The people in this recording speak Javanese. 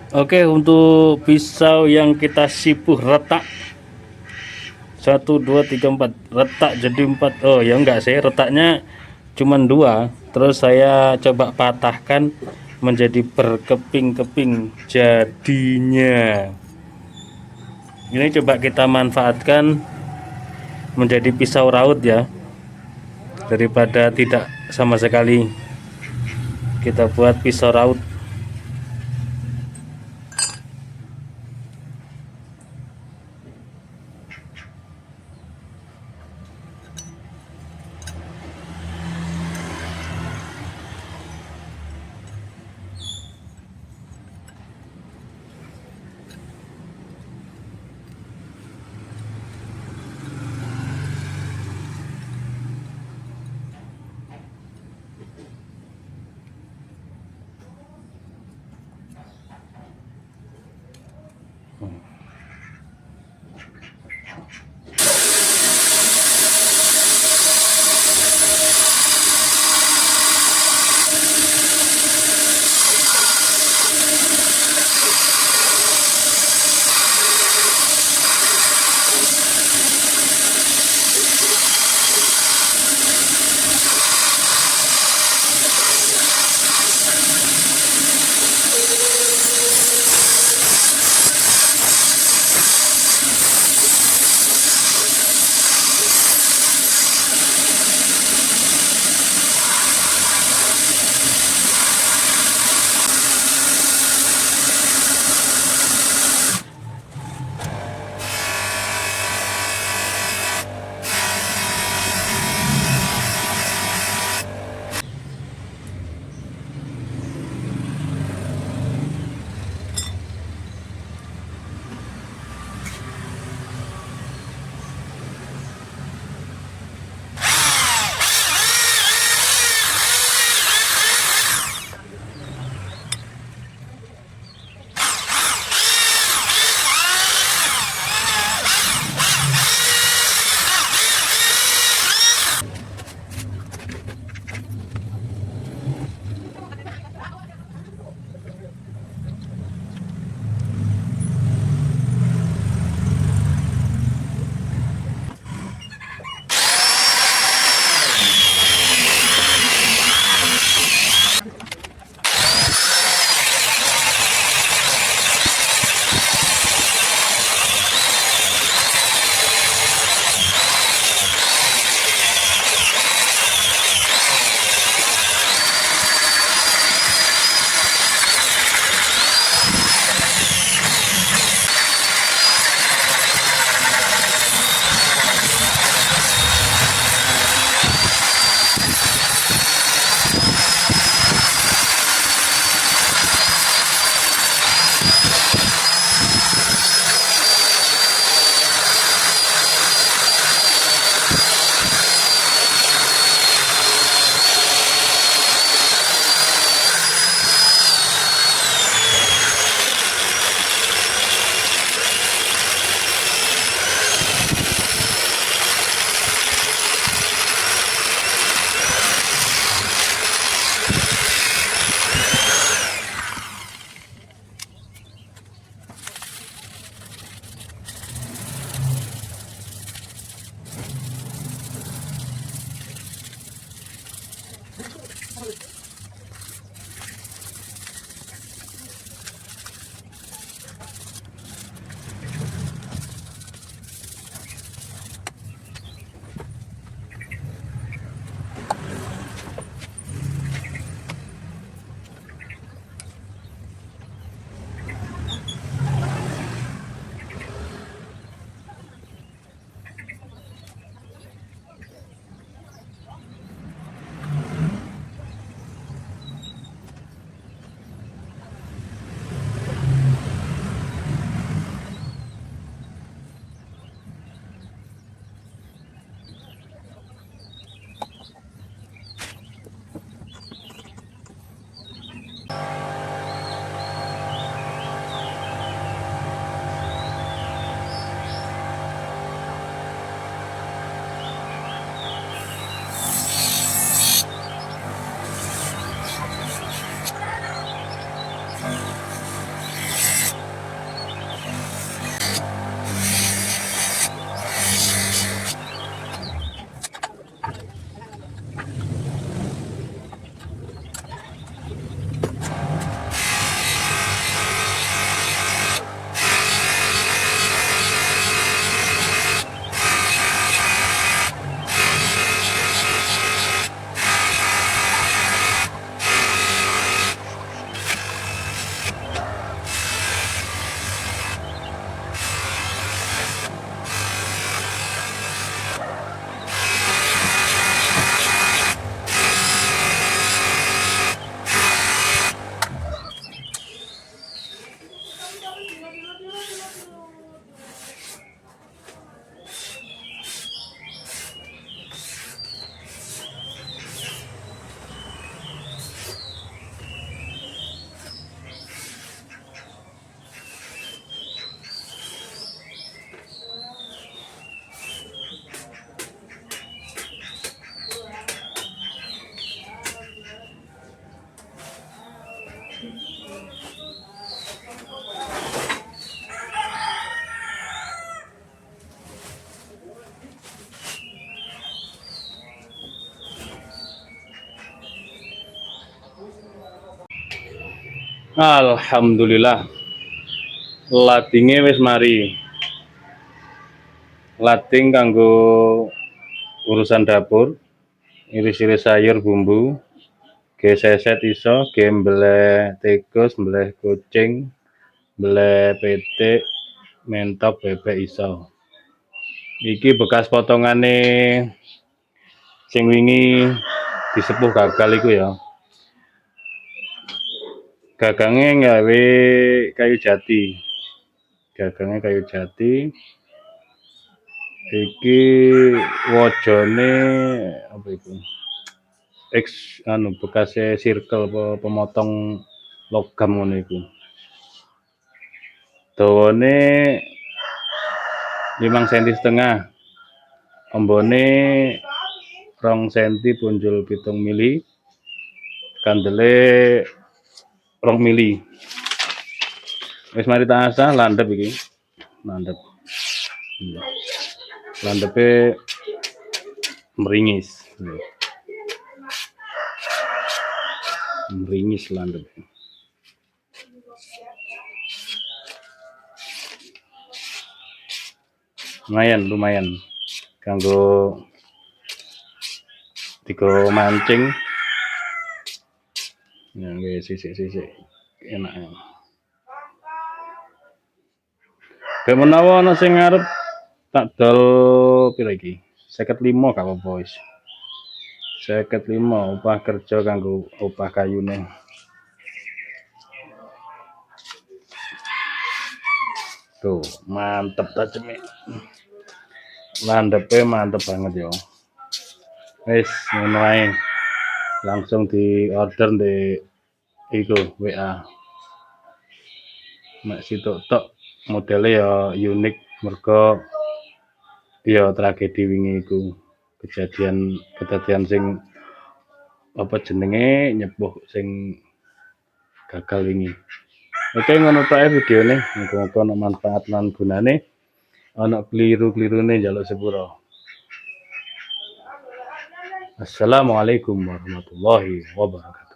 Oke, untuk pisau yang kita sipuh retak 1 2 3 4, retak jadi 4. Oh ya enggak sih, retaknya cuman 2. Terus saya coba patahkan menjadi berkeping-keping jadinya. Ini coba kita manfaatkan menjadi pisau raut ya, daripada tidak sama sekali kita buat pisau raut. Alhamdulillah. Ladinge wis mari. Lading kanggo urusan dapur, iris-iris sayur, bumbu, ge seset iso, ge mbeleh tikus, mbeleh kucing, mbeleh pitik, mentok bebek iso. Iki bekas potongane sing wingi disepuh gagal iku ya. Gagangnya gawe kayu jati. Gagangnya kayu jati. Iki wajane apa iku? X anu bekase circle apa pemotong logam ngono iku. Dawane 5 senti setengah. Ambane 2 senti punjul 7 mili. Kandele 2 mili. Wis mari tak asah, landhep iki. Landhep. Landhepe meringis. Meringis landhep. Lumayan, lumayan. Kanggo digo mancing. Ya nggih, sisik-sisik enak ya. Kayak menawa ana sing ngarep tak dol pira iki? 55 gak apa-apa wis. 55 upah kerja kanggo upah kayune. Tuh, mantep tajeme. Landhepe mantep banget yo. Wis ngono ae. Langsung di order di iku WA. Mek situk tok modele ya unik mergo ya tragedi wingi iku. Kejadian sing apa jenenge nyepuh sing gagal wingi. Oke, ngono tok ae videone. Muga-muga ana manfaat lan gunane. Ana kliru-klirune njaluk sepuro. Assalamualaikum warahmatullahi wabarakatuh.